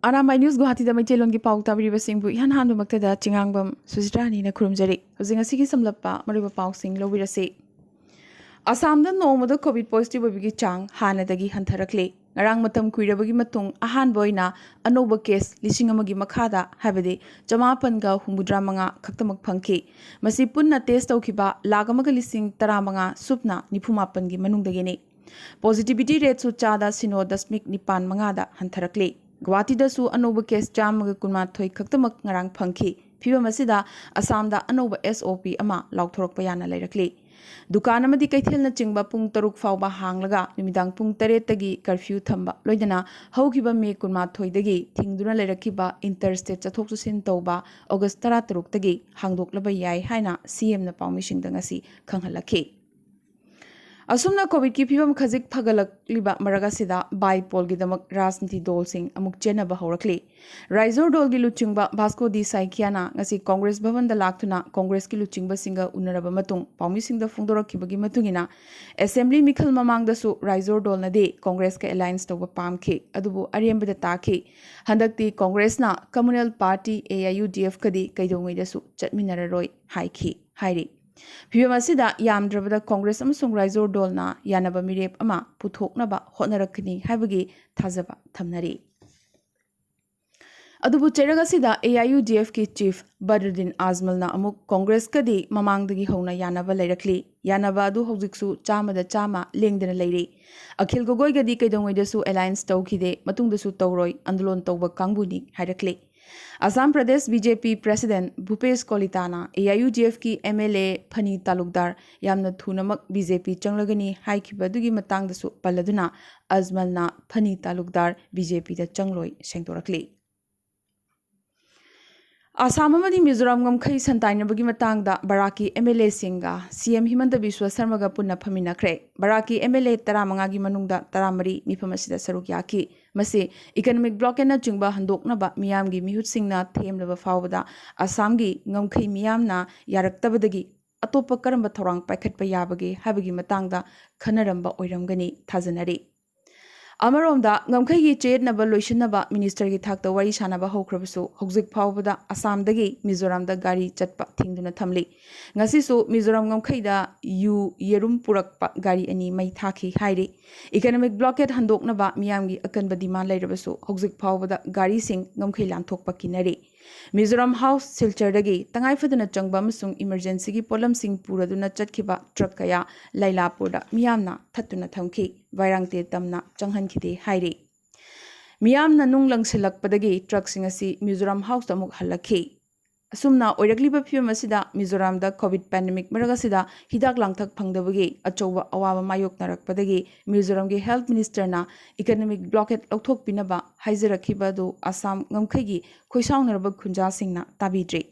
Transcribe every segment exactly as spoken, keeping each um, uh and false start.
Arambai news ꯒꯨꯋꯥꯍꯥꯇꯤꯗ ꯃꯩꯇꯩꯂꯣꯟꯒꯤ ꯄꯥꯎ ꯇꯥꯕꯤꯔꯤꯕꯁꯤꯡꯕꯨ ꯏꯍꯥꯟ ꯍꯥꯟꯕꯃꯛꯇꯗ ꯆꯤꯉꯥꯡꯕꯝ ꯁꯨꯖꯤꯇꯥꯅꯤꯅ ꯈꯨꯔꯨꯝꯖꯔꯤ꯫ ꯍꯧꯖꯤꯛ ꯉꯁꯤꯒꯤ ꯁꯝꯂꯞꯄ ꯃꯔꯨꯑꯣꯏꯕ ꯄꯥꯎꯁꯤꯡ ꯂꯧꯕꯤꯔꯁꯤ꯫ ꯑꯁꯥꯝꯗ ꯅꯣꯡꯃꯗ ꯀꯣꯚꯤꯗ ꯄꯣꯖꯤꯇꯤꯚ ꯑꯣꯏꯕꯒꯤ ꯆꯥꯡ ꯍꯥꯟꯅꯗꯒꯤ ꯍꯟꯊꯔꯛꯂꯦ꯫ ꯉꯔꯥꯡ ꯃꯇꯝ ꯀꯨꯏꯔꯕꯒꯤ ꯃꯇꯨꯡ ꯑꯍꯥꯟꯕ ꯑꯣꯏꯅ ꯑꯅꯧꯕ ꯀꯦꯁ ꯂꯤꯁꯤꯡ ꯑꯃꯒꯤ ꯃꯈꯥꯗ, ꯍꯥꯏꯕꯗꯤ ꯆꯃꯥꯄꯟꯒ ꯍꯨꯝꯐꯨꯇꯔꯥ ꯃꯉꯥ ꯈꯛꯇꯃꯛ ꯐꯪꯈꯤ꯫ ꯃꯁꯤ ꯄꯨꯟꯅ ꯇꯦꯁ ꯇꯧꯈꯤꯕ ꯂꯥꯈ ꯑꯃꯒ ꯂꯤꯁꯤꯡ ꯇꯔꯥꯃꯉꯥ ꯁꯨꯞꯅ ꯅꯤꯐꯨ ꯃꯥꯄꯟꯒꯤ ꯃꯅꯨꯡꯗꯒꯤꯅꯤ꯫ ꯄꯣꯖꯤꯇꯤꯚꯤꯇꯤ ꯔꯦꯠꯁꯨ ꯆꯥꯗ ꯁꯤꯅꯣ ꯗꯁꯃꯤꯛ ꯅꯤꯄꯥꯟ ꯃꯉꯥꯗ ꯍꯟꯊꯔꯛꯂꯤ꯫ ꯒꯨꯋꯥꯍꯥꯇꯤꯗꯁꯨ ꯑꯅꯧꯕ ꯀꯦꯁ ꯆꯥꯝꯃꯒ ꯀꯨꯟꯃꯥꯊꯣꯏ ꯈꯛꯇꯃꯛ ꯉꯔꯥꯡ ꯐꯪꯈꯤ꯫ ꯐꯤꯚꯝ ꯑꯁꯤꯗ ꯑꯁꯥꯝꯗ ꯑꯅꯧꯕ ꯑꯦꯁ ꯑꯣ ꯄꯤ ꯑꯃ ꯂꯥꯎꯊꯣꯔꯛꯄ ꯌꯥꯅ ꯂꯩꯔꯛꯂꯤ꯫ ꯗꯨꯀꯥꯟ ꯑꯃꯗꯤ ꯀꯩꯊꯦꯜꯅꯆꯤꯡꯕ ꯄꯨꯡ ꯇꯔꯨꯛ ꯐꯥꯎꯕ ꯍꯥꯡꯂꯒ ꯅꯨꯃꯤꯗꯥꯡ ꯄꯨꯡ ꯇꯔꯦꯠꯇꯒꯤ ꯀꯔꯐ꯭ꯌꯨ ꯊꯝꯕ ꯂꯣꯏꯅꯅ ꯍꯧꯈꯤꯕ ꯃꯦ ꯀꯨꯟꯃꯥꯊꯣꯏꯗꯒꯤ ꯊꯤꯡꯗꯨꯅ ꯂꯩꯔꯛꯈꯤꯕ ꯏꯟꯇꯔ ꯁ꯭ꯇꯦꯠ ꯆꯠꯊꯣꯛ ꯆꯠꯁꯤꯟ ꯇꯧꯕ ꯑꯣꯒꯁ ꯇꯔꯥꯇꯔꯨꯛꯇꯒꯤ ꯍꯥꯡꯗꯣꯛꯂꯕ ꯌꯥꯏ ꯍꯥꯏꯅ ꯁꯤ ꯑꯦꯝꯅ ꯄꯥꯎꯃꯤꯁꯤꯡꯗ ꯉꯁꯤ ꯈꯪꯍꯜꯂꯛꯈꯤ꯫ ꯑꯁꯨꯝꯅ ꯀꯣꯚꯤꯗꯀꯤ ꯐꯤꯕꯝ ꯈꯖꯤꯛ ꯐꯒꯠꯂꯛꯂꯤꯕ ꯃꯔꯛ ꯑꯁꯤꯗ ꯕꯥꯏ ꯄꯣꯜꯒꯤꯗꯃꯛ ꯔꯥꯖꯅꯤꯇꯤ ꯗꯣꯜꯁꯤꯡ ꯑꯃꯨꯛ ꯆꯦꯟꯅꯕ ꯍꯧꯔꯛꯂꯤ꯫ ꯔꯥꯏꯖꯣꯔ ꯗꯣꯜꯒꯤ ꯂꯨꯆꯤꯡꯕ ꯚꯥꯁꯀꯣ ꯗꯤ ꯁꯥꯏꯀꯤꯌꯥꯅ ꯉꯁꯤ ꯀꯣꯡꯒ꯭ꯔꯦꯁ ꯚꯕꯟꯗ ꯂꯥꯛꯇꯨꯅ ꯀꯣꯡꯒ꯭ꯔꯦꯁꯀꯤ ꯂꯨꯆꯤꯡꯕꯁꯤꯡꯒ ꯎꯅꯔꯕ ꯃꯇꯨꯡ ꯄꯥꯎꯃꯤꯁꯤꯡꯗ ꯐꯣꯡꯗꯣꯔꯛꯈꯤꯕꯒꯤ ꯃꯇꯨꯡ ꯏꯟꯅ, ꯑꯦꯁꯦꯝꯕ꯭ꯂꯤ ꯃꯤꯈꯜ ꯃꯃꯥꯡꯗꯁꯨ ꯔꯥꯏꯖꯣꯔ ꯗꯣꯜꯅꯗꯤ ꯀꯣꯡꯒ꯭ꯔꯦꯁꯀ ꯑꯦꯂꯥꯏꯟꯁ ꯇꯧꯕ ꯄꯥꯝꯈꯤ, ꯑꯗꯨꯕꯨ ꯑꯔꯦꯝꯕꯗ ꯇꯥꯈꯤ꯫ ꯍꯟꯗꯛꯇꯤ ꯀꯣꯡꯒ꯭ꯔꯦꯁꯅ communal party, A I U D ꯑꯦꯐꯀꯗꯤ ꯀꯩꯗꯧꯉꯩꯗꯁꯨ ꯆꯠꯃꯤꯟꯅꯔꯔꯣꯏ ꯍꯥꯏꯈꯤ, ꯍꯥꯏꯔꯤ꯫ ꯐꯤꯚꯝ ꯑꯁꯤꯗ ꯌꯥꯝꯗ꯭ꯔꯕꯗ ꯀꯣꯡꯒ꯭ꯔꯦꯁ ꯑꯃꯁꯨꯡ ꯔꯥꯏꯖꯣꯔ ꯗꯣꯜꯅ ꯌꯥꯅꯕ ꯃꯤꯔꯦꯞ ꯑꯃ ꯄꯨꯊꯣꯛꯅꯕ ꯍꯣꯠꯅꯔꯛꯀꯅꯤ ꯍꯥꯏꯕꯒꯤ ꯊꯥꯖꯕ ꯊꯝꯅꯔꯤ꯫ ꯑꯗꯨꯕꯨ ꯆꯩꯔꯛ ꯑꯁꯤꯗ ꯑꯦ ꯑꯥꯏ ꯌꯨ ꯗꯤ ꯑꯦꯐꯀꯤ ꯆꯤꯐ ꯕꯗꯔꯨꯗꯤꯟ ꯑꯖꯃꯜꯅ ꯑꯃꯨꯛ ꯀꯣꯡꯒ꯭ꯔꯦꯁꯀꯗꯤ ꯃꯃꯥꯡꯗꯒꯤ ꯍꯧꯅ ꯌꯥꯅꯕ ꯂꯩꯔꯛꯂꯤ꯫ ꯌꯥꯅꯕ ꯑꯗꯨ ꯍꯧꯖꯤꯛꯁꯨ ꯆꯥꯝꯃꯗ ꯆꯥꯝꯃ ꯂꯦꯡꯗꯅ ꯂꯩꯔꯤ꯫ ꯑꯈꯤꯜ ꯒꯣꯒꯣꯏꯒꯗꯤ ꯀꯩꯗꯧꯉꯩꯗꯁꯨ ꯑꯦꯂꯥꯏꯟꯁ ꯇꯧꯈꯤꯗꯦ, ꯃꯇꯨꯡꯗꯁꯨ ꯇꯧꯔꯣꯏ, ꯑꯟꯗꯣꯂꯣꯟ ꯇꯧꯕ ꯀꯥꯡꯕꯨꯅꯤ ꯍꯥꯏꯔꯛꯂꯤ꯫ Assam Pradesh B J P president Bhupesh ꯀꯣꯂꯤꯇꯥꯅ ꯑꯦ ꯑꯥꯏ ꯌꯨ ꯗꯤ ꯑꯦꯐꯀꯤ M L A Phani Talukdar ꯌꯥꯝꯅ ꯊꯨꯅꯃꯛ ꯕꯤ ꯖꯦ ꯄꯤ ꯆꯪꯂꯒꯅꯤ ꯍꯥꯏꯈꯤꯕ ꯑꯗꯨꯒꯤ ꯃꯇꯥꯡꯗꯁꯨ ꯄꯜꯂꯗꯨꯅ ꯑꯖꯃꯜꯅ ꯐꯅꯤ ꯇꯥꯂꯨꯛꯗꯥꯔ ꯕꯤ ꯖꯦ ꯄꯤꯗ ꯆꯪꯂꯣꯏ ꯁꯦꯡꯗꯣꯔꯛꯂꯤ꯫ ꯑꯁꯥꯝ ꯑꯃꯗꯤ ꯃꯤꯖꯣꯔꯥꯝ ꯉꯝꯈꯩ ꯁꯟꯇꯥꯏꯅꯕꯒꯤ ꯃꯇꯥꯡꯗ ꯕꯔꯥꯛꯀꯤ ꯑꯦꯝ ꯑꯦꯜ ꯑꯦꯁꯤꯡꯒ ꯁꯤ ꯑꯦꯝ ꯍꯤꯃꯟꯇ ꯕꯤꯁ꯭ꯋ ꯁꯔꯃꯒ ꯄꯨꯟꯅ ꯐꯝꯃꯤꯟꯅꯈ꯭ꯔꯦ꯫ ꯕꯔꯥꯛꯀꯤ ꯑꯦꯝ ꯑꯦꯜ ꯑꯦ ꯇꯔꯥꯃꯉꯥꯒꯤ ꯃꯅꯨꯡꯗ ꯇꯔꯥꯃꯔꯤ ꯃꯤꯐꯝ ꯑꯁꯤꯗ ꯁꯔꯨꯛ ꯌꯥꯈꯤ꯫ ꯃꯁꯤ ꯏꯀꯅꯣꯃꯤꯛ ꯕ꯭ꯂꯣꯛꯀꯦꯠꯅꯆꯤꯡꯕ ꯍꯟꯗꯣꯛꯅꯕ ꯃꯤꯌꯥꯝꯒꯤ ꯃꯤꯍꯨꯠꯁꯤꯡꯅ ꯊꯦꯝꯂꯕ ꯐꯥꯎꯕꯗ ꯑꯁꯥꯝꯒꯤ ꯉꯝꯈꯩ ꯃꯤꯌꯥꯝꯅ ꯌꯥꯔꯛꯇꯕꯗꯒꯤ ꯑꯇꯣꯞꯄ ꯀꯔꯝꯕ ꯊꯧꯔꯥꯡ ꯄꯥꯏꯈꯠꯄ ꯌꯥꯕꯒꯦ ꯍꯥꯏꯕꯒꯤ ꯃꯇꯥꯡꯗ ꯈꯟꯅꯔꯝꯕ ꯑꯣꯏꯔꯝꯒꯅꯤ ꯊꯥꯖꯅꯔꯤ꯫ ꯑꯃꯔꯣꯝꯗ, ꯉꯝꯈꯩꯒꯤ ꯆꯌꯦꯠꯅꯕ ꯂꯣꯏꯁꯤꯟꯅꯕ ꯃꯤꯅꯤꯁꯇꯔꯒꯤ ꯊꯥꯛꯇ ꯋꯥꯔꯤ ꯁꯥꯅꯕ ꯍꯧꯈ꯭ꯔꯕꯁꯨ, ꯍꯧꯖꯤꯛ ꯐꯥꯎꯕꯗ ꯑꯁꯥꯝꯗꯒꯤ ꯃꯤꯖꯣꯔꯥꯝꯗ ꯒꯥꯔꯤ ꯆꯠꯄ ꯊꯤꯡꯗꯨꯅ ꯊꯝꯂꯤ꯫ ꯉꯁꯤꯁꯨ ꯃꯤꯖꯣꯔꯥꯝ ꯉꯝꯈꯩꯗ ꯌꯨ, ꯌꯦꯔꯨꯝ ꯄꯨꯔꯛꯄ ꯒꯥꯔꯤ ꯑꯅꯤ ꯃꯩ ꯊꯥꯈꯤ ꯍꯥꯏꯔꯤ꯫ Economic blockade ꯍꯟꯗꯣꯛꯅꯕ ꯃꯤꯌꯥꯝꯒꯤ ꯑꯀꯟꯕ demand ꯂꯩꯔꯕꯁꯨ, ꯍꯧꯖꯤꯛ ꯐꯥꯎꯕꯗ ꯒꯥꯔꯤꯁꯤꯡ ꯉꯝꯈꯩ ꯂꯥꯟꯊꯣꯛꯄ ꯀꯤꯅꯔꯤ꯫ ꯃꯤꯖꯣꯔꯥꯝ ꯍꯥꯎꯁ ꯁꯤꯜꯆꯔꯗꯒꯤ ꯇꯉꯥꯏꯐꯗꯅ ꯆꯪꯕ ꯑꯃꯁꯨꯡ emergencyꯒꯤ ꯄꯣꯠꯂꯝꯁꯤꯡ ꯄꯨꯔꯗꯨꯅ ꯆꯠꯈꯤꯕ ꯇ꯭ꯔꯛ ꯀꯌꯥ ꯂꯥꯏꯂꯥꯄꯨꯔꯗ ꯃꯤꯌꯥꯝꯅ ꯊꯠꯇꯨꯅ ꯊꯝꯈꯤ꯫ ꯋꯥꯏꯔꯥꯡꯇꯦ ꯇꯝꯅ ꯆꯪꯍꯟꯈꯤꯗꯦ ꯍꯥꯏꯔꯤ꯫ ꯃꯤꯌꯥꯝꯅ ꯅꯨꯡ ꯂꯪꯁꯤꯜꯂꯛꯄꯗꯒꯤ ꯇ꯭ꯔꯛꯁꯤꯡ ꯑꯁꯤ ꯃꯤꯖꯣꯔꯥꯝ ꯍꯥꯎꯁꯇ ꯑꯃꯨꯛ ꯍꯜꯂꯛꯈꯤ꯫ ꯑꯁꯨꯝꯅ ꯑꯣꯏꯔꯛꯂꯤꯕ ꯐꯤꯕꯝ ꯑꯁꯤꯗ, ꯃꯤꯖꯣꯔꯥꯝꯗ COVID pandemic ꯃꯔꯛ ꯑꯁꯤꯗ ꯍꯤꯗꯥꯛ ꯂꯥꯡꯊꯛ ꯐꯪꯗꯕꯒꯤ ꯑꯆꯧꯕ ꯑꯋꯥꯕ ꯃꯥꯌꯣꯛꯅꯔꯛꯄꯗꯒꯤ ꯃꯤꯖꯣꯔꯥꯝꯒꯤ health ministerꯅ economic blockade ꯂꯧꯊꯣꯛꯄꯤꯅꯕ ꯍꯥꯏꯖꯔꯛꯈꯤꯕ ꯑꯗꯨ ꯑꯁꯥꯝ ꯉꯝꯈꯩꯒꯤ ꯈꯣꯏꯁꯥꯎꯅꯔꯕ ꯈꯨꯟꯖꯥꯁꯤꯡꯅ ꯇꯥꯕꯤꯗ꯭ꯔꯤ꯫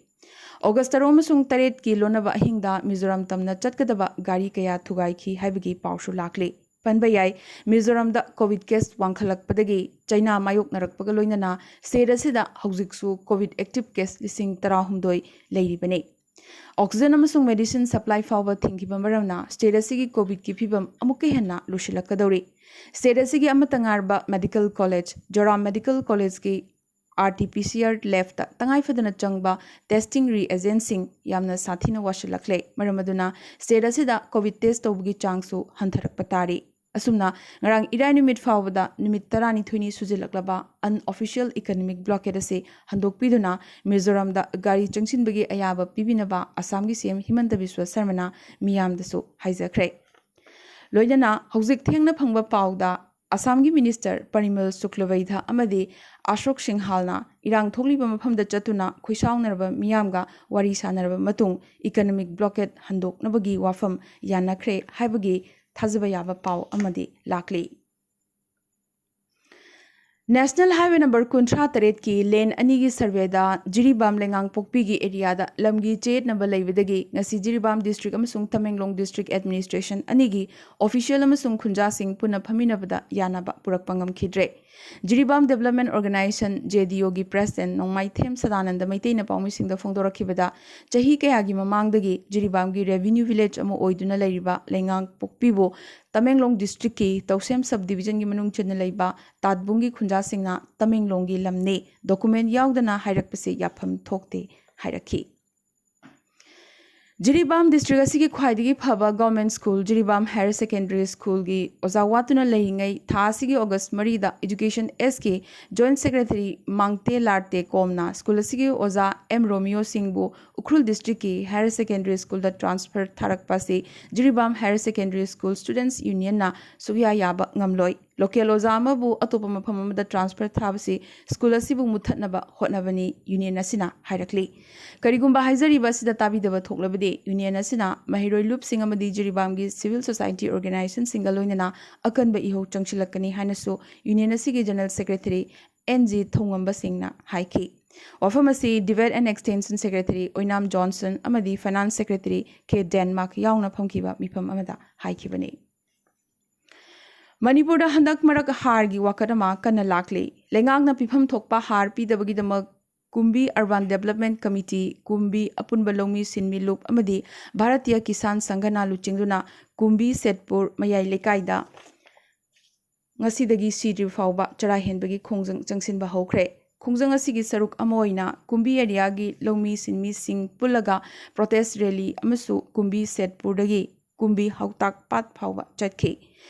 ꯑꯣꯒꯁ ꯇꯔꯨꯛ ꯑꯃꯁꯨꯡ ꯇꯔꯦꯠꯀꯤ ꯂꯣꯟꯅꯕ ꯑꯍꯤꯡꯗ ꯃꯤꯖꯣꯔꯥꯝ ꯇꯝꯅ ꯆꯠꯀꯗꯕ ꯒꯥꯔꯤ ꯀꯌꯥ ꯊꯨꯒꯥꯏꯈꯤ ꯍꯥꯏꯕꯒꯤ ꯄꯥꯎꯁꯨ ꯂꯥꯛꯂꯤ꯫ ꯄꯟꯕ ꯌꯥꯏ, ꯃꯤꯖꯣꯔꯥꯝꯗ COVID case ꯋꯥꯡꯈꯠꯂꯛꯄꯗꯒꯤ ꯆꯩꯅꯥ ꯃꯥꯌꯣꯛꯅꯔꯛꯄꯒ ꯂꯣꯏꯅꯅ state ꯑꯁꯤꯗ ꯍꯧꯖꯤꯛꯁꯨ COVID active case ꯂꯤꯁꯤꯡ ꯇꯔꯥꯍꯨꯝꯗꯣꯏ ꯂꯩꯔꯤꯕꯅꯤ꯫ Oxygen ꯑꯃꯁꯨꯡ medicine supply ꯐꯥꯎꯕ ꯊꯤꯡꯈꯤꯕ ꯃꯔꯝꯅ state ꯑꯁꯤꯒꯤ COVIDꯀꯤ ꯐꯤꯕꯝ ꯑꯃꯨꯛꯀ ꯍꯦꯟꯅ ꯂꯨꯁꯤꯜꯂꯛꯀꯗꯧꯔꯤ꯫ State ꯑꯁꯤꯒꯤ ꯑꯃꯠꯇ ꯉꯥꯏꯔꯕ medical college, ꯖꯣꯔꯥꯝ Medical Collegeꯀꯤ RT-PCR labꯇ ꯇꯉꯥꯏꯐꯗꯅ ꯆꯪꯕ testing reagentꯁꯤꯡ ꯌꯥꯝꯅ ꯁꯥꯊꯤꯅ ꯋꯥꯠꯁꯤꯜꯂꯛꯂꯦ꯫ ꯃꯔꯝ ꯑꯗꯨꯅ state ꯑꯁꯤꯗ COVID test ꯇꯧꯕꯒꯤ ꯆꯥꯡꯁꯨ ꯍꯟꯊꯔꯛꯄ ꯇꯥꯔꯤ꯫ ꯑꯁꯨꯝꯅ ꯉꯔꯥꯡ ꯏꯔꯥꯏ ꯅꯨꯃꯤꯠ ꯐꯥꯎꯕꯗ ꯅꯨꯃꯤꯠ ꯇꯔꯥꯅꯤꯊꯣꯏꯅꯤ ꯁꯨꯖꯤꯜꯂꯛꯂꯕ unofficial economic blockade ꯑꯁꯤ ꯍꯟꯗꯣꯛꯄꯤꯗꯨꯅ ꯃꯤꯖꯣꯔꯥꯝꯗ ꯒꯥꯔꯤ ꯆꯪꯁꯤꯟꯕꯒꯤ ꯑꯌꯥꯕ ꯄꯤꯕꯤꯅꯕ ꯑꯁꯥꯝꯒꯤ CM ꯍꯤꯃꯟꯇ ꯕꯤꯁ꯭ꯋ ꯁꯔꯃꯅ ꯃꯤꯌꯥꯝꯗꯁꯨ ꯍꯥꯏꯖꯈ꯭ꯔꯦ꯫ ꯂꯣꯏꯅꯅ ꯍꯧꯖꯤꯛ ꯊꯦꯡꯅ ꯐꯪꯕ ꯄꯥꯎꯗ ꯑꯁꯥꯝꯒꯤ minister ꯄꯔꯤꯃꯜ ꯁꯨꯀ꯭ꯂꯕꯩꯙ ꯑꯃꯗꯤ ꯑꯁꯣꯛ ꯁꯤꯡꯍꯥꯜꯅ ꯏꯔꯥꯡ ꯊꯣꯛꯂꯤꯕ ꯃꯐꯝꯗ ꯆꯠꯇꯨꯅ ꯈꯣꯏꯁꯥꯎꯅꯔꯕ ꯃꯤꯌꯥꯝꯒ ꯋꯥꯔꯤ ꯁꯥꯅꯔꯕ ꯃꯇꯨꯡ economic blockade ꯍꯟꯗꯣꯛꯅꯕꯒꯤ ꯋꯥꯐꯝ ꯌꯥꯅꯈ꯭ꯔꯦ ꯍꯥꯏꯕꯒꯤ ꯊꯥꯖꯕ ꯌꯥꯕ ꯄꯥꯎ ꯑꯃꯗꯤ ꯂꯥꯛꯂꯤ꯫ National Highway number ꯀꯨꯟꯊ꯭ꯔꯥ ꯇꯔꯦꯠꯀꯤ lane ꯑꯅꯤꯒꯤ surveyꯗ ꯖꯤꯔꯤꯕꯥꯝ ꯂꯩꯉꯥꯡꯄꯣꯛꯄꯤꯒꯤ areaꯗ ꯂꯝꯒꯤ ꯆꯌꯦꯠꯅꯕ ꯂꯩꯕꯗꯒꯤ ꯉꯁꯤ ꯖꯤꯔꯤꯕꯥꯝ district ꯑꯃꯁꯨꯡ ꯇꯃꯦꯡꯂꯣꯡ district administration ꯑꯅꯤꯒꯤ official ꯑꯃꯁꯨꯡ ꯈꯨꯟꯖꯥꯁꯤꯡ ꯄꯨꯟꯅ ꯐꯝꯃꯤꯟꯅꯕꯗ ꯌꯥꯅꯕ ꯄꯨꯔꯛꯄ ꯉꯝꯈꯤꯗ꯭ꯔꯦ꯫ ꯖꯤꯔꯤꯕꯥꯝ Development Organisation, JDOꯒꯤ president ꯅꯣꯡꯃꯥꯏꯊꯦꯝ ꯁꯗꯥꯅꯟꯗ ꯃꯩꯇꯩꯅ ꯄꯥꯎꯃꯤꯁꯤꯡꯗ ꯐꯣꯡꯗꯣꯔꯛꯈꯤꯕꯗ, ꯆꯍꯤ ꯀꯌꯥꯒꯤ ꯃꯃꯥꯡꯗꯒꯤ ꯖꯤꯔꯤꯕꯥꯝꯒꯤ revenue village ꯑꯃ ꯑꯣꯏꯗꯨꯅ ꯂꯩꯔꯤꯕ ꯂꯩꯉꯥꯡꯄꯣꯛꯄꯤꯕꯨ ꯇꯃꯦꯡꯂꯣꯡ ꯗꯤꯁꯇ꯭ꯔꯤꯛꯀꯤ ꯇꯧꯁꯦꯝ ꯁꯕ ꯗꯤꯕꯤꯖꯟꯒꯤ ꯃꯅꯨꯡ ꯆꯟꯅ ꯂꯩꯕ ꯇꯥꯠꯕꯨꯡꯒꯤ ꯈꯨꯟꯖꯥꯁꯤꯡꯅ ꯇꯃꯦꯡꯂꯣꯡꯒꯤ ꯂꯝꯅꯤ, ꯗꯣꯀꯨꯃꯦꯟ ꯌꯥꯎꯗꯅ ꯍꯥꯏꯔꯛꯄꯁꯤ ꯌꯥꯐꯝ ꯊꯣꯛꯇꯦ ꯍꯥꯏꯔꯛꯈꯤ꯫ ꯖꯤꯔꯤꯕꯥꯝ ꯗꯤꯁꯇ꯭ꯔꯤꯛ ꯑꯁꯤꯒꯤ ꯈ꯭ꯋꯥꯏꯗꯒꯤ ꯐꯕ government school Jiribam higher secondary ꯁ꯭ꯀꯨꯜꯒꯤ ꯑꯣꯖꯥ ꯋꯥꯠꯇꯨꯅ ꯂꯩꯔꯤꯉꯩ ꯊꯥ ꯑꯁꯤꯒꯤ ꯑꯣꯒꯁ ꯃꯔꯤꯗ ꯏꯗꯨꯀꯦꯁꯟ ꯑꯦꯁꯀꯤ ꯖꯣꯏꯟꯠ ꯁꯦꯀ꯭ꯔꯦꯇꯔꯤ ꯃꯥꯡꯇꯦ ꯂꯥꯔꯇꯦ ꯀꯣꯝꯅ ꯁ꯭ꯀꯨꯜ ꯑꯁꯤꯒꯤ ꯑꯣꯖꯥ ꯑꯦꯝ ꯔꯣꯃꯤꯌꯣ ꯁꯤꯡꯕꯨ ꯎꯈ꯭ꯔꯨꯜ ꯗꯤꯁꯇ꯭ꯔꯤꯛꯀꯤ ꯍꯥꯌꯔ ꯁꯦꯀꯦꯟꯗꯔꯤ ꯁ꯭ꯀꯨꯜꯗ ꯇ꯭ꯔꯥꯟꯁꯐꯔ ꯊꯥꯔꯛꯄ ꯑꯁꯤ ꯖꯤꯔꯤꯕꯥꯝ ꯍꯥꯌꯔ ꯁꯦꯀꯦꯟꯗꯔꯤ ꯁ꯭ꯀꯨꯜ ꯁ꯭ꯇꯨꯗꯦꯟꯠꯁ ꯌꯨꯅꯤꯌꯟꯅ ꯁꯨꯛꯌꯥ ꯌꯥꯕ ꯉꯝꯂꯣꯏ꯫ ꯂꯣꯀꯦꯜ ꯑꯣꯖꯥ ꯑꯃꯕꯨ ꯑꯇꯣꯞꯄ ꯃꯐꯝ ꯑꯃꯗ ꯇ꯭ꯔꯥꯟꯁꯐꯔ ꯊꯥꯕꯁꯤ ꯁ꯭ꯀꯨꯜ ꯑꯁꯤꯕꯨ ꯃꯨꯠꯊꯠꯅꯕ ꯍꯣꯠꯅꯕꯅꯤ, ꯌꯨꯅꯤꯌꯟ ꯑꯁꯤꯅ ꯍꯥꯏꯔꯛꯂꯤ꯫ ꯀꯔꯤꯒꯨꯝꯕ ꯍꯥꯏꯖꯔꯤꯕ ꯑꯁꯤꯗ ꯇꯥꯕꯤꯗꯕ ꯊꯣꯛꯂꯕꯗꯤ ꯌꯨꯅꯤꯌꯟ ꯑꯁꯤꯅ ꯃꯍꯩꯔꯣꯏ ꯂꯨꯞꯁꯤꯡ ꯑꯃꯗꯤ ꯖꯤꯔꯤꯕꯥꯝꯒꯤ ꯁꯤꯚꯤꯜ ꯁꯣꯁꯥꯏꯇꯤ ꯑꯣꯔꯒꯅꯥꯏꯖꯦꯁꯟꯁꯤꯡꯒ ꯂꯣꯏꯅꯅ ꯑꯀꯟꯕ ꯏꯍꯧ ꯆꯪꯁꯤꯜꯂꯛꯀꯅꯤ ꯍꯥꯏꯅꯁꯨ ꯌꯨꯅꯤꯌꯟ ꯑꯁꯤꯒꯤ general secretary N G Thoungamba ꯁꯤꯡꯅ ꯍꯥꯏꯈꯤ꯫ ꯋꯥꯐꯝ ꯑꯁꯤ ꯗꯤꯕꯦꯠ ꯑꯦꯟ ꯑꯦꯛꯁꯇꯦꯟꯁꯟ ꯁꯦꯀ꯭ꯔꯦꯇꯔꯤ ꯑꯣꯏꯅꯥꯝ ꯖꯣꯟꯁꯟ ꯑꯃꯗꯤ ꯐꯥꯏꯅꯥꯟꯁ ꯁꯦꯀ꯭ꯔꯦꯇꯔꯤ ꯀꯦ ꯗꯦꯟꯃꯥꯔꯛ ꯌꯥꯎꯅ ꯐꯝꯈꯤꯕ ꯃꯤꯐꯝ ꯑꯃꯗ ꯍꯥꯏꯈꯤꯕꯅꯤ꯫ ꯃꯅꯤꯄꯨꯔꯗ ꯍꯟꯗꯛ ꯃꯔꯛ ꯍꯥꯔꯒꯤ ꯋꯥꯀꯠ ꯑꯃ ꯀꯟꯅ ꯂꯥꯛꯂꯤ꯫ ꯂꯩꯉꯥꯛꯅ ꯄꯤꯐꯝ ꯊꯣꯛꯄ ꯍꯥꯔ ꯄꯤꯗꯕꯒꯤꯗꯃꯛ ꯀꯨꯝꯕꯤ ꯑꯔꯕꯥꯟ ꯗꯦꯕꯂꯞꯃꯦꯟꯠ ꯀꯃꯤꯇꯤ, ꯀꯨꯝꯕꯤ ꯑꯄꯨꯟꯕ ꯂꯧꯃꯤ ꯁꯤꯟꯃꯤ ꯂꯨꯞ ꯑꯃꯗꯤ ꯚꯥꯔꯇꯤꯌ ꯀꯤꯁꯥꯟ ꯁꯪꯒꯅ ꯂꯨꯆꯤꯡꯗꯨꯅ ꯀꯨꯝꯕꯤ ꯁꯦꯠꯄꯨꯔ ꯃꯌꯥꯏ ꯂꯩꯀꯥꯏꯗ ꯉꯁꯤꯗꯒꯤ ꯁꯤꯗ꯭ꯔꯤꯕ ꯐꯥꯎꯕ ꯆꯔꯥ ꯍꯦꯟꯕꯒꯤ ꯈꯣꯡꯖꯪ ꯆꯪꯁꯤꯟꯕ ꯍꯧꯈ꯭ꯔꯦ꯫ ꯈꯣꯡꯖꯪ ꯑꯁꯤꯒꯤ ꯁꯔꯨꯛ ꯑꯃ ꯑꯣꯏꯅ ꯀꯨꯝꯕꯤ ꯑꯦꯔꯤꯌꯥꯒꯤ ꯂꯧꯃꯤ ꯁꯤꯟꯃꯤꯁꯤꯡ ꯄꯨꯜꯂꯒ ꯄ꯭ꯔꯣꯇꯦꯁ ꯔꯦꯂꯤ ꯑꯃꯁꯨ ꯀꯨꯝꯕꯤ ꯁꯦꯠꯄꯨꯔꯗꯒꯤ ꯀꯨꯝꯕꯤ ꯍꯥꯎꯇꯥꯛ ꯄꯥꯠ ꯐꯥꯎꯕ ꯆꯠꯈꯤ꯫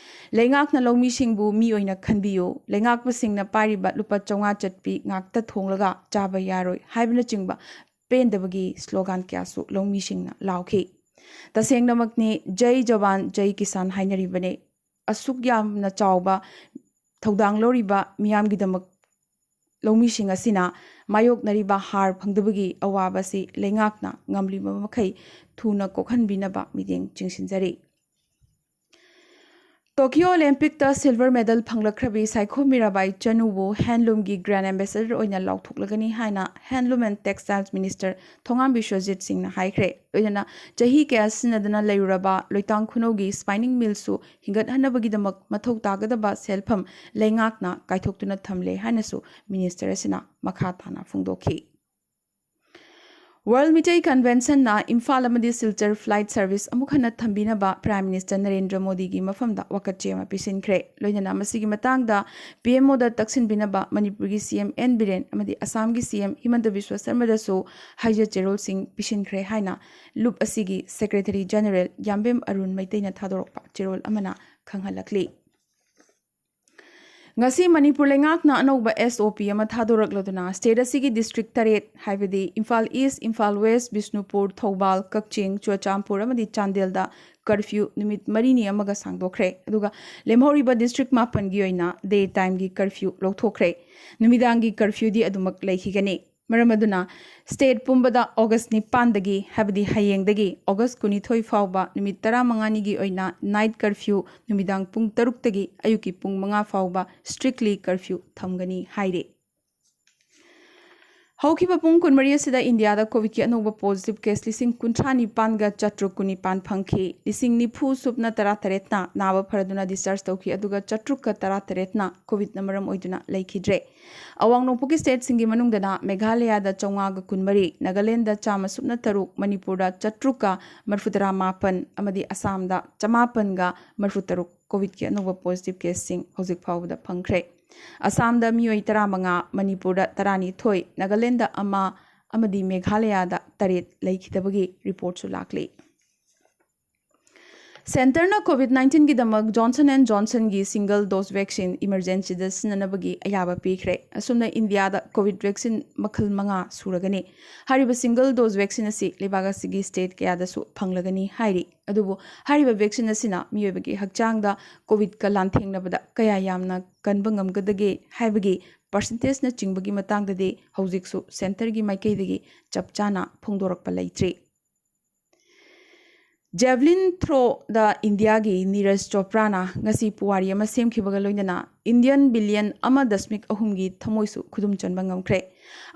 ꯂꯩꯉꯥꯛꯅ ꯂꯧꯃꯤꯁꯤꯡꯕꯨ ꯃꯤ ꯑꯣꯏꯅ ꯈꯟꯕꯤꯌꯨ, ꯂꯩꯉꯥꯛꯄꯁꯤꯡꯅ ꯄꯥꯏꯔꯤꯕ ꯂꯨꯄꯥ ꯆꯥꯝꯃꯉꯥ ꯆꯠꯄꯤ ꯉꯥꯛꯇ ꯊꯣꯡꯂꯒ ꯆꯥꯕ ꯌꯥꯔꯣꯏ ꯍꯥꯏꯕꯅꯆꯤꯡꯕ ꯄꯦꯟꯗꯕꯒꯤ ꯁ꯭ꯂꯣꯒꯥꯟ ꯀꯌꯥꯁꯨ ꯂꯧꯃꯤꯁꯤꯡꯅ ꯂꯥꯎꯈꯤ꯫ ꯇꯁꯦꯡꯅꯃꯛꯅꯤ, ꯖꯩ ꯖꯋꯥꯟ, ꯖꯩ ꯀꯤꯁꯥꯟ ꯍꯥꯏꯅꯔꯤꯕꯅꯤ꯫ ꯑꯁꯨꯛ ꯌꯥꯝꯅ ꯆꯥꯎꯕ ꯊꯧꯗꯥꯡ ꯂꯧꯔꯤꯕ ꯃꯤꯌꯥꯝꯒꯤꯗꯃꯛ ꯂꯧꯃꯤꯁꯤꯡ ꯑꯁꯤꯅ ꯃꯥꯌꯣꯛꯅꯔꯤꯕ ꯍꯥꯔ ꯐꯪꯗꯕꯒꯤ ꯑꯋꯥꯕ ꯑꯁꯤ ꯂꯩꯉꯥꯛꯅ ꯉꯝꯂꯤꯕ ꯃꯈꯩ ꯊꯨꯅ ꯀꯣꯛꯍꯟꯕꯤꯅꯕ ꯃꯤꯠꯌꯦꯡ ꯆꯤꯡꯁꯤꯟꯖꯔꯤ꯫ ꯇꯣꯀꯤꯌꯣ ꯑꯣꯂꯦꯝꯄꯤꯛꯇ ꯁꯤꯜꯚꯔ ꯃꯦꯗꯜ ꯐꯪꯂꯛꯈ꯭ꯔꯕꯤ ꯁꯥꯏꯈꯣꯝ ꯃꯤꯔꯥꯕꯥꯏ ꯆꯅꯨꯕꯨ ꯍꯦꯟꯂꯨꯝꯒꯤ ꯒ꯭ꯔꯥꯟ ꯑꯦꯝꯕꯦꯁꯦꯗꯔ ꯑꯣꯏꯅ ꯂꯥꯎꯊꯣꯛꯂꯒꯅꯤ ꯍꯥꯏꯅ ꯍꯦꯟꯂꯨꯝ ꯑꯦꯟ ꯇꯦꯛꯁꯇꯥꯏꯜꯁ ꯃꯤꯅꯤꯁꯇꯔ ꯊꯣꯉꯥꯝ ꯕꯤꯁ꯭ꯋꯖꯤꯠ ꯁꯤꯡꯅ ꯍꯥꯏꯈ꯭ꯔꯦ꯫ ꯂꯣꯏꯅꯅ ꯆꯍꯤ ꯀꯌꯥ ꯁꯤꯖꯤꯟꯅꯗꯅ ꯂꯩꯔꯨꯔꯕ ꯂꯣꯏꯇꯥꯡ ꯈꯨꯅꯧꯒꯤ ꯁ꯭ꯄꯥꯏꯅꯤꯡ ꯃꯤꯜꯁꯨ ꯍꯤꯡꯒꯠꯍꯟꯅꯕꯒꯤꯗꯃꯛ ꯃꯊꯧ ꯇꯥꯒꯗꯕ ꯁꯦꯜꯐꯝ ꯂꯩꯉꯥꯛꯅ ꯀꯥꯏꯊꯣꯛꯇꯨꯅ ꯊꯝꯂꯦ ꯍꯥꯏꯅꯁꯨ ꯃꯤꯅꯤꯁꯇꯔ ꯑꯁꯤꯅ ꯃꯈꯥ ꯇꯥꯅ ꯐꯣꯡꯗꯣꯛꯈꯤ꯫ World Meitei Convention ꯅ ꯏꯝꯐꯥꯜ ꯑꯃꯗꯤ ꯁꯤꯜꯆꯔ flight service ꯑꯃꯨꯛ ꯍꯟꯅ ꯊꯝꯕꯤꯅꯕ Prime Minister ꯅꯔꯦꯟꯗ꯭ꯔ ꯃꯣꯗꯤꯒꯤ ꯃꯐꯝꯗ ꯋꯥꯀꯠꯆꯦ ꯑꯃ ꯄꯤꯁꯤꯟꯈ꯭ꯔꯦ꯫ ꯂꯣꯏꯅꯅ ꯃꯁꯤꯒꯤ ꯃꯇꯥꯡꯗ P M O ꯗ ꯇꯛꯁꯤꯟꯕꯤꯅꯕ ꯃꯅꯤꯄꯨꯔꯒꯤ C M N ꯕꯤꯔꯦꯟ ꯑꯃꯗꯤ ꯑꯁꯥꯝꯒꯤ C M ꯍꯤꯃꯟꯇ ꯕꯤꯁ꯭ꯋ ꯁꯔꯃꯗꯁꯨ ꯍꯥꯏꯖ ꯆꯦꯔꯣꯜꯁꯤꯡ ꯄꯤꯁꯤꯟꯈ꯭ꯔꯦ ꯍꯥꯏꯅ ꯂꯨꯞ ꯑꯁꯤꯒꯤ Secretary General ꯌꯥꯝꯕꯦꯝ ꯑꯔꯨꯟ ꯃꯩꯇꯩꯅ ꯊꯥꯗꯣꯔꯛꯄ ꯆꯦꯔꯣꯜ ꯑꯃꯅ ꯈꯪꯍꯜꯂꯛꯂꯤ꯫ ꯉꯁꯤ ꯃꯅꯤꯄꯨꯔ ꯂꯩꯉꯥꯛꯅ ꯑꯅꯧꯕ S O P ꯑꯃ ꯊꯥꯗꯣꯔꯛꯂꯗꯨꯅ state ꯑꯁꯤꯒꯤ district ꯇꯔꯦꯠ, ꯍꯥꯏꯕꯗꯤ ꯏꯝꯐꯥꯜ East, ꯏꯝꯐꯥꯜ West, ꯕꯤꯁꯅꯨꯄꯨꯔ, ꯊꯧꯕꯥꯜ, ꯀꯛꯆꯤꯡ, ꯆꯨꯔꯆꯥꯟꯄꯨꯔ ꯑꯃꯗꯤ ꯆꯥꯟꯗꯦꯜꯗ curfew ꯅꯨꯃꯤꯠ ꯃꯔꯤꯅꯤ ꯑꯃꯒ ꯁꯥꯡꯗꯣꯛꯈ꯭ꯔꯦ꯫ ꯑꯗꯨꯒ ꯂꯦꯝꯍꯧꯔꯤꯕ district ꯃꯥꯄꯟꯒꯤ ꯑꯣꯏꯅ day time ꯒꯤ curfew ꯂꯧꯊꯣꯛꯈ꯭ꯔꯦ꯫ ꯅꯨꯃꯤꯗꯥꯡꯒꯤ curfew ꯗꯤ ꯑꯗꯨꯃꯛ ꯂꯩꯈꯤꯒꯅꯤ꯫ ꯃꯔꯝ ꯑꯗꯨꯅ state ꯄꯨꯝꯕꯗ August ꯅꯤꯄꯥꯟꯗꯒꯤ, ꯍꯥꯏꯕꯗꯤ ꯍꯌꯦꯡꯗꯒꯤ August ꯀꯨꯟꯅꯤꯊꯣꯏ ꯐꯥꯎꯕ ꯅꯨꯃꯤꯠ ꯇꯔꯥꯃꯉꯥꯅꯤꯒꯤ ꯑꯣꯏꯅ night curfew, ꯅꯨꯃꯤꯗꯥꯡ ꯄꯨꯡ ꯇꯔꯨꯛꯇꯒꯤ ꯑꯌꯨꯛꯀꯤ ꯄꯨꯡ ꯃꯉꯥ ꯐꯥꯎꯕ strictly curfew ꯊꯝꯒꯅꯤ ꯍꯥꯏꯔꯤ꯫ ꯍꯧꯈꯤꯕ ꯄꯨꯡ ꯀꯨꯟꯃꯔꯤ ꯑꯁꯤꯗ ꯏꯟꯗꯤꯌꯥꯗ COVID ꯀꯤ ꯑꯅꯧꯕ positive case ꯂꯤꯁꯤꯡ ꯀꯨꯟꯊ꯭ꯔꯥ ꯅꯤꯄꯥꯟꯒ ꯆꯥꯇ꯭ꯔꯨꯛ ꯀꯨꯟꯅꯤꯄꯥꯟ ꯐꯪꯈꯤ꯫ ꯂꯤꯁꯤꯡ ꯅꯤꯐꯨ ꯁꯨꯞꯅ ꯇꯔꯥ ꯇꯔꯦꯠꯅ ꯅꯥꯕ ꯐꯔꯗꯨꯅ discharge ꯇꯧꯈꯤ, ꯑꯗꯨꯒ ꯆꯥꯇ꯭ꯔꯨꯛꯀ ꯇꯔꯥ ꯇꯔꯦꯠꯅ COVID ꯅ ꯃꯔꯝ ꯑꯣꯏꯗꯨꯅ ꯂꯩꯈꯤꯗ꯭ꯔꯦ꯫ ꯑꯋꯥꯡ ꯅꯣꯡꯄꯣꯛꯀꯤ state ꯁꯤꯡꯒꯤ ꯃꯅꯨꯡꯗꯅ ꯃꯦꯘꯥꯂꯌꯥꯗ ꯆꯥꯝꯃꯉꯥꯒ ꯀꯨꯟꯃꯔꯤ, ꯅꯥꯒꯥꯂꯦꯟꯗ ꯆꯥꯝꯃ ꯁꯨꯞꯅ ꯇꯔꯨꯛ, ꯃꯅꯤꯄꯨꯔꯗ ꯆꯥꯇ꯭ꯔꯨꯛꯀ ꯃꯔꯤꯐꯨꯇꯔꯥ ꯃꯥꯄꯟ ꯑꯃꯗꯤ ꯑꯁꯥꯝꯗ ꯆꯃꯥꯄꯟꯒ ꯃꯔꯤꯐꯨꯇꯔꯨꯛ COVID ꯀꯤ ꯑꯅꯧꯕ positive case ꯁꯤꯡ ꯍꯧꯖꯤꯛ ꯐꯥꯎꯕꯗ ꯐꯪꯈ꯭ꯔꯦ꯫ ꯑꯁꯥꯝꯗ ꯃꯤꯑꯣꯏ ꯇꯔꯥꯃꯉꯥ, ꯃꯅꯤꯄꯨꯔꯗ ꯇꯔꯥꯅꯤꯊꯣꯏ, ꯅꯥꯒꯥꯂꯦꯟꯗ ꯑꯃ ꯑꯃꯗꯤ ꯃꯦꯘꯥꯂꯌꯥꯗ ꯇꯔꯦꯠ ꯂꯩꯈꯤꯗꯕꯒꯤ report ꯁꯨ ꯂꯥꯛꯂꯤ꯫ Centre ꯅ COVID nineteen ꯒꯤꯗꯃꯛ Johnson and Johnson ꯒꯤ single dose vaccine emergency ꯗ ꯁꯤꯖꯤꯟꯅꯅꯕꯒꯤ ꯑꯌꯥꯕ ꯄꯤꯈ꯭ꯔꯦ꯫ ꯑꯁꯨꯝꯅ ꯏꯟꯗꯤꯌꯥꯗ COVID vaccine ꯃꯈꯜ ꯃꯉꯥ ꯁꯨꯔꯒꯅꯤ꯫ ꯍꯥꯏꯔꯤꯕ single dose vaccine ꯑꯁꯤ ꯂꯩꯕꯥꯛ ꯑꯁꯤꯒꯤ state ꯀꯌꯥꯗꯁꯨ ꯐꯪꯂꯒꯅꯤ ꯍꯥꯏꯔꯤ꯫ ꯑꯗꯨꯕꯨ ꯍꯥꯏꯔꯤꯕ vaccine ꯑꯁꯤꯅ ꯃꯤꯑꯣꯏꯕꯒꯤ ꯍꯛꯆꯥꯡꯗ COVID ꯀ ꯂꯥꯟꯊꯦꯡꯅꯕꯗ ꯀꯌꯥ ꯌꯥꯝꯅ ꯀꯟꯕ ꯉꯝꯒꯗꯒꯦ ꯍꯥꯏꯕꯒꯤ percentage ꯅꯆꯤꯡꯕꯒꯤ ꯃꯇꯥꯡꯗꯗꯤ ꯍꯧꯖꯤꯛꯁꯨ centre ꯒꯤ ꯃꯥꯏꯀꯩꯗꯒꯤ ꯆꯞ ꯆꯥꯅ ꯐꯣꯡꯗꯣꯔꯛꯄ ꯂꯩꯇ꯭ꯔꯤ꯫ Javelin throw ꯗ ꯏꯟꯗꯤꯌꯥꯒꯤ ꯅꯤꯔꯖ ꯆꯣꯄ꯭ꯔꯥꯅ ꯉꯁꯤ ꯄꯨꯋꯥꯔꯤ ꯑꯃ ꯁꯦꯝꯈꯤꯕꯒ ꯂꯣꯏꯅꯅ Indian billion ꯑꯃ ꯗꯁꯃꯤꯛ ꯑꯍꯨꯝꯒꯤ ꯊꯃꯣꯏꯁꯨ ꯈꯨꯗꯨꯝ ꯆꯟꯕ ꯉꯝꯈ꯭ꯔꯦ꯫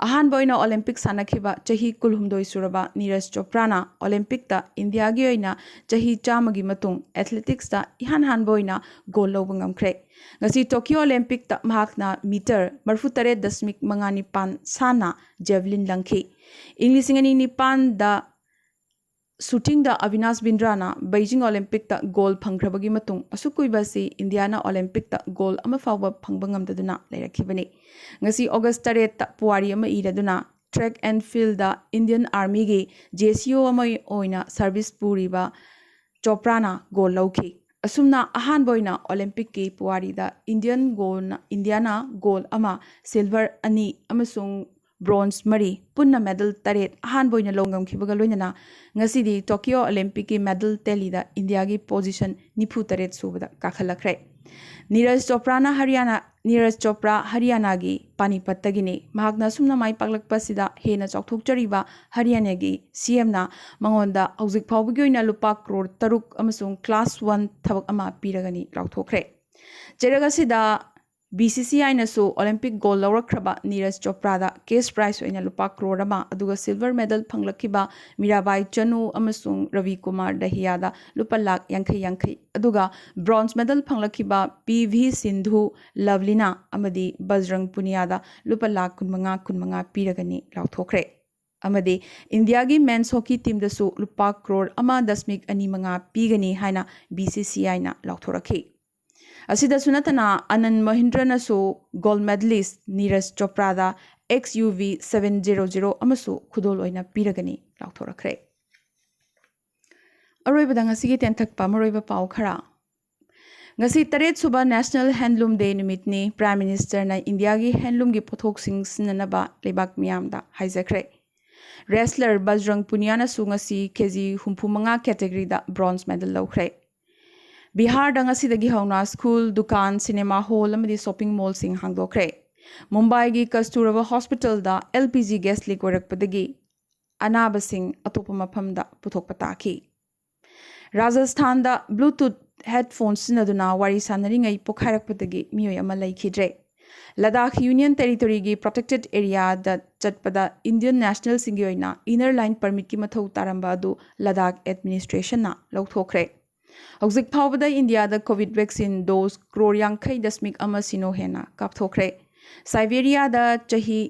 ꯑꯍꯥꯟꯕ ꯑꯣꯏꯅ Olympic ꯁꯥꯟꯅꯈꯤꯕ ꯆꯍꯤ ꯀꯨꯟꯍꯨꯝꯗꯣꯏ ꯁꯨꯔꯕ ꯅꯤꯔꯖ ꯆꯣꯄ꯭ꯔꯥꯅ Olympic ꯇ ꯏꯟꯗꯤꯌꯥꯒꯤ ꯑꯣꯏꯅ ꯆꯍꯤ ꯆꯥꯝꯃꯒꯤ ꯃꯇꯨꯡ athletics ꯇ ꯏꯍꯥꯟ ꯍꯥꯟꯕ ꯑꯣꯏꯅ gold ꯂꯧꯕ ꯉꯝꯈ꯭ꯔꯦ꯫ ꯉꯁꯤ ꯇꯣꯀꯤꯌꯣ ꯑꯣꯂꯦꯝꯄꯤꯛꯇ ꯃꯍꯥꯛꯅ ꯃꯤꯇꯔ ꯃꯔꯤꯐꯨꯇꯔꯦꯠ ꯗꯁꯃꯤꯛ ꯃꯉꯥ ꯅꯤꯄꯥꯟ ꯁꯥꯟꯅ ꯖꯦꯚꯂꯤꯟ ꯂꯪꯈꯤ꯫ ꯏꯪ ꯂꯤꯁꯤꯡ ꯑꯅꯤ ꯅꯤꯄꯥꯟꯗ ꯁꯨꯇꯤꯡꯗ ꯑꯕꯤꯅꯥꯁ ꯕꯤꯟꯗ꯭ꯔꯥꯅ ꯕꯩꯖꯤꯡ ꯑꯣꯂꯦꯝꯄꯤꯛꯇ ꯒꯣꯜ ꯐꯪꯈ꯭ꯔꯕꯒꯤ ꯃꯇꯨꯡ ꯑꯁꯨꯛ ꯀꯨꯏꯕ ꯑꯁꯤ ꯏꯟꯗꯤꯌꯥꯅ ꯑꯣꯂꯦꯝꯄꯤꯛꯇ ꯒꯣꯜ ꯑꯃ ꯐꯥꯎꯕ ꯐꯪꯕ ꯉꯝꯗꯗꯨꯅ ꯂꯩꯔꯛꯈꯤꯕꯅꯤ꯫ ꯉꯁꯤ ꯑꯣꯒꯁ ꯇꯔꯦꯠꯇ ꯄꯨꯋꯥꯔꯤ ꯑꯃ ꯏꯔꯗꯨꯅ track and fieldꯗ Indian Armyꯒꯤ JCO ꯑꯃ ꯑꯣꯏꯅ service ꯄꯨꯔꯤꯕ ꯆꯣꯄ꯭ꯔꯥꯅ ꯒꯣꯜ ꯂꯧꯈꯤ꯫ ꯑꯁꯨꯝꯅ ꯑꯍꯥꯟꯕ ꯑꯣꯏꯅ ꯑꯣꯂꯦꯝꯄꯤꯛꯀꯤ ꯄꯨꯋꯥꯔꯤꯗ ꯏꯟꯗꯤꯌꯟ ꯒꯣꯜꯅ, ꯏꯟꯗꯤꯌꯥꯅ ꯒꯣꯜ ꯑꯃ, ꯁꯤꯜꯚꯔ ꯑꯅꯤ ꯑꯃꯁꯨꯡ ꯕ꯭ꯔꯣꯟꯖ ꯃꯔꯤ, ꯄꯨꯟꯅ ꯃꯦꯗꯜ ꯇꯔꯦꯠ ꯑꯍꯥꯟꯕ ꯑꯣꯏꯅ ꯂꯧ ꯉꯝꯈꯤꯕꯒ ꯂꯣꯏꯅꯅ ꯉꯁꯤꯗꯤ ꯇꯣꯀꯤꯌꯣ ꯑꯣꯂꯦꯝꯄꯤꯛꯀꯤ ꯃꯦꯗꯜ ꯇꯦꯂꯤꯗ ꯏꯟꯗꯤꯌꯥꯒꯤ position ꯅꯤꯐꯨ ꯇꯔꯦꯠ ꯁꯨꯕꯗ ꯀꯥꯈꯠꯂꯛꯈ꯭ꯔꯦ꯫ ꯅꯤꯔꯖ ꯆꯣꯄ꯭ꯔꯥꯅ ꯍꯔꯤꯌꯥꯅꯥ, ꯅꯤꯔꯖ ꯆꯣꯄ꯭ꯔꯥ ꯍꯔꯤꯌꯥꯅꯥꯒꯤ ꯄꯥꯅꯤꯄꯠꯇꯒꯤꯅꯤ꯫ ꯃꯍꯥꯛꯅ ꯑꯁꯨꯝꯅ ꯃꯥꯏ ꯄꯥꯛꯂꯛꯄꯁꯤꯗ ꯍꯦꯟꯅ ꯆꯥꯎꯊꯣꯛꯆꯔꯤꯕ ꯍꯔꯤꯌꯥꯅꯥꯒꯤ CMꯅ ꯃꯉꯣꯟꯗ ꯍꯧꯖꯤꯛ ꯐꯥꯎꯕꯒꯤ ꯑꯣꯏꯅ ꯂꯨꯄꯥ ꯀ꯭ꯔꯣꯔ ꯇꯔꯨꯛ ꯑꯃꯁꯨꯡ class one ꯊꯕꯛ ꯑꯃ ꯄꯤꯔꯒꯅꯤ ꯂꯥꯎꯊꯣꯛꯈ꯭ꯔꯦ꯫ ꯆꯩꯔꯛ ꯑꯁꯤꯗ BCCIꯅꯁꯨ Olympic goal ꯂꯧꯔꯛꯈ꯭ꯔꯕ Neeraj ꯆꯣꯄ꯭ꯔꯥꯗ cash prize ꯑꯣꯏꯅ ꯂꯨꯄꯥ ꯀ꯭ꯔꯣꯔ ꯑꯃ, ꯑꯗꯨꯒ ꯁꯤꯜꯚꯔ ꯃꯦꯗꯜ ꯐꯪꯂꯛꯈꯤꯕ ꯃꯤꯔꯥꯕꯥꯏ ꯆꯅꯨ ꯑꯃꯁꯨꯡ ꯔꯕꯤ ꯀꯨꯃꯥꯔ ꯗꯍꯤꯌꯥꯗ ꯂꯨꯄꯥ ꯂꯥꯈ ꯌꯥꯡꯈꯩ ꯌꯥꯡꯈꯩ, ꯑꯗꯨꯒ bronze medal ꯐꯪꯂꯛꯈꯤꯕ P V Sindhu, ꯂꯚꯂꯤꯅꯥ ꯑꯃꯗꯤ ꯕꯖꯔꯪ ꯄꯨꯅꯤꯌꯥꯗ ꯂꯨꯄꯥ ꯂꯥꯈ ꯀꯨꯟꯃꯉꯥ ꯀꯨꯟꯃꯉꯥ ꯄꯤꯔꯒꯅꯤ ꯂꯥꯎꯊꯣꯛꯈ꯭ꯔꯦ꯫ ꯑꯃꯗꯤ ꯏꯟꯗꯤꯌꯥꯒꯤ men's hockey teamꯗꯁꯨ ꯂꯨꯄꯥ ꯀ꯭ꯔꯣꯔ ꯑꯃ ꯗꯁꯃꯤꯛ ꯑꯅꯤ ꯃꯉꯥ ꯄꯤꯒꯅꯤ ꯍꯥꯏꯅ BCCIꯅ ꯂꯥꯎꯊꯣꯔꯛꯈꯤ꯫ ꯑꯁꯤꯗꯁꯨ ꯅꯠꯇꯅ ꯑꯅꯟ ꯃꯍꯤꯟꯗ꯭ꯔꯅꯁꯨ gold medalist Neeraj ꯆꯣꯄ꯭ꯔꯥꯗ XUV seven zero zero ꯑꯃꯁꯨ ꯈꯨꯗꯣꯜ ꯑꯣꯏꯅ ꯄꯤꯔꯒꯅꯤ ꯂꯥꯎꯊꯣꯔꯛꯈ꯭ꯔꯦ꯫ ꯑꯔꯣꯏꯕꯗ ꯉꯁꯤꯒꯤ ꯇꯦꯟꯊꯛꯄ ꯃꯔꯨꯑꯣꯏꯕ ꯄꯥꯎ ꯈꯔ꯫ ꯉꯁꯤ ꯇꯔꯦꯠ ꯁꯨꯕ National Handloom Day ꯅꯨꯃꯤꯠꯅꯤ꯫ Prime Ministerꯅ ꯏꯟꯗꯤꯌꯥꯒꯤ handloomꯒꯤ ꯄꯣꯠꯊꯣꯛꯁꯤꯡ ꯁꯤꯖꯤꯟꯅꯅꯕ ꯂꯩꯕꯥꯛ ꯃꯤꯌꯥꯝꯗ ꯍꯥꯏꯖꯈ꯭ꯔꯦ꯫ Wrestler ꯕꯖꯔꯪ ꯄꯨꯅꯤꯌꯥꯅꯁꯨ ꯉꯁꯤ KG ꯍꯨꯝꯐꯨ ꯃꯉꯥ categoryꯗ bronze medal ꯂꯧꯈ꯭ꯔꯦ꯫ ꯕꯤꯍꯥꯔꯗ ꯉꯁꯤꯗꯒꯤ ꯍꯧꯅ school, ꯗꯨꯀꯥꯟ, cinema hall ꯑꯃꯗꯤ shopping mallꯁꯤꯡ ꯍꯥꯡꯗꯣꯛꯈ꯭ꯔꯦ꯫ ꯃꯨꯝꯕꯥꯏꯒꯤ ꯀꯁꯇꯨꯔꯕꯥ hospitalꯗ LPG gas leak ꯑꯣꯏꯔꯛꯄꯗꯒꯤ ꯑꯅꯥꯕꯁꯤꯡ ꯑꯇꯣꯞꯄ ꯃꯐꯝꯗ ꯄꯨꯊꯣꯛꯄ ꯇꯥꯈꯤ꯫ ꯔꯥꯖꯁꯊꯥꯟꯗ Bluetooth headphone ꯁꯤꯖꯤꯟꯅꯗꯨꯅ ꯋꯥꯔꯤ ꯁꯥꯟꯅꯔꯤꯉꯩ ꯄꯣꯈꯥꯏꯔꯛꯄꯗꯒꯤ ꯃꯤꯑꯣꯏ ꯑꯃ ꯂꯩꯈꯤꯗ꯭ꯔꯦ꯫ ꯂꯗꯥꯈ Union Territoryꯒꯤ protected areaꯗ ꯆꯠꯄꯗ Indian nationalꯁꯤꯡꯒꯤ ꯑꯣꯏꯅ inner line permitꯀꯤ ꯃꯊꯧ ꯇꯥꯔꯝꯕ ꯑꯗꯨ ꯂꯗꯥꯈ administrationꯅ ꯂꯧꯊꯣꯛꯈ꯭ꯔꯦ꯫ ꯍꯧꯖꯤꯛ ꯐꯥꯎꯕꯗ ꯏꯟꯗꯤꯌꯥꯗ ꯀꯣꯚꯤꯗ ꯚꯦꯛꯁꯤꯟ ꯗꯣꯁ ꯀ꯭ꯔꯣꯔ ꯌꯥꯡꯈꯩ ꯗꯁꯃꯤꯛ ꯑꯃ ꯁꯤꯅꯣ ꯍꯦꯟꯅ ꯀꯥꯞꯊꯣꯛꯈ꯭ꯔꯦ꯫ ꯁꯥꯏꯕꯦꯔꯤꯌꯥꯗ ꯆꯍꯤ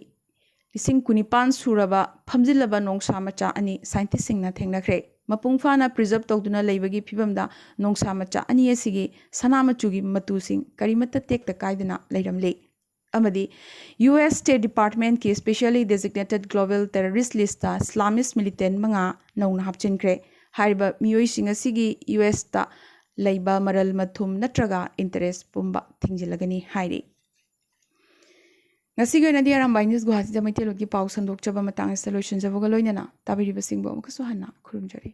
ꯂꯤꯁꯤꯡ ꯀꯨꯟꯅꯤꯄꯥꯟ ꯁꯨꯔꯕ ꯐꯝꯖꯤꯜꯂꯕ ꯅꯣꯡꯁꯥ ꯃꯆꯥ ꯑꯅꯤ ꯁꯥꯏꯟꯇꯤꯁꯁꯤꯡꯅ ꯊꯦꯡꯅꯈ꯭ꯔꯦ꯫ ꯃꯄꯨꯡ ꯐꯥꯅ ꯄ꯭ꯔꯤꯖꯔꯕ ꯇꯧꯗꯨꯅ ꯂꯩꯕꯒꯤ ꯐꯤꯕꯝꯗ ꯅꯣꯡꯁꯥ ꯃꯆꯥ ꯑꯅꯤ ꯑꯁꯤꯒꯤ ꯁꯅꯥ ꯃꯆꯨꯒꯤ ꯃꯇꯨꯁꯤꯡ ꯀꯔꯤꯃꯠꯇ ꯇꯦꯛꯇ ꯀꯥꯏꯗꯅ ꯂꯩꯔꯝꯂꯤ꯫ ꯑꯃꯗꯤ ꯌꯨ ꯑꯦꯁ ꯁ꯭ꯇꯦꯠ ꯗꯤꯄꯥꯔꯠꯃꯦꯟꯠꯀꯤ ꯁ꯭ꯄꯦꯁꯤꯌꯦꯜꯂꯤ ꯗꯦꯖꯤꯒꯅꯦꯇꯦꯗ ꯒ꯭ꯂꯣꯕꯦꯜ ꯇꯦꯔꯣꯔꯤꯁ꯭ꯠ ꯂꯤꯁ꯭ꯠꯇ ꯏꯁꯂꯥꯃꯤꯁ꯭ꯠ ꯃꯤꯂꯤꯇꯦꯟꯠ ꯃꯉꯥ ꯅꯧꯅ ꯍꯥꯞꯆꯤꯟꯈ꯭ꯔꯦ꯫ ꯍꯥꯏꯔꯤꯕ ꯃꯤꯑꯣꯏꯁꯤꯡ ꯑꯁꯤꯒꯤ ꯌꯨ ꯑꯦꯁꯇ ꯂꯩꯕ ꯃꯔꯜ ꯃꯊꯨꯝ ꯅꯠꯇ꯭ꯔꯒ ꯏꯟꯇꯔꯦꯁ꯭ꯠ ꯄꯨꯝꯕ ꯊꯤꯡꯖꯤꯜꯂꯒꯅꯤ ꯍꯥꯏꯔꯤ꯫ ꯉꯁꯤꯒꯤ ꯑꯣꯏꯅꯗꯤ ꯑꯔꯥꯝꯕꯥꯏ ꯅ꯭ꯌꯨꯁ ꯒꯨꯋꯥꯍꯥꯇꯤꯗ ꯃꯩꯇꯩꯂꯣꯟꯒꯤ ꯄꯥꯎ ꯁꯟꯗꯣꯛꯆꯕ ꯃꯇꯥꯡ ꯑꯁꯤꯗ ꯂꯣꯏꯁꯤꯟꯖꯕꯒ ꯂꯣꯏꯅꯅ ꯇꯥꯕꯤꯔꯤꯕꯁꯤꯡꯕꯨ ꯑꯃꯨꯛꯀꯁꯨ ꯍꯟꯅ ꯈꯨꯔꯨꯝꯖꯔꯤ꯫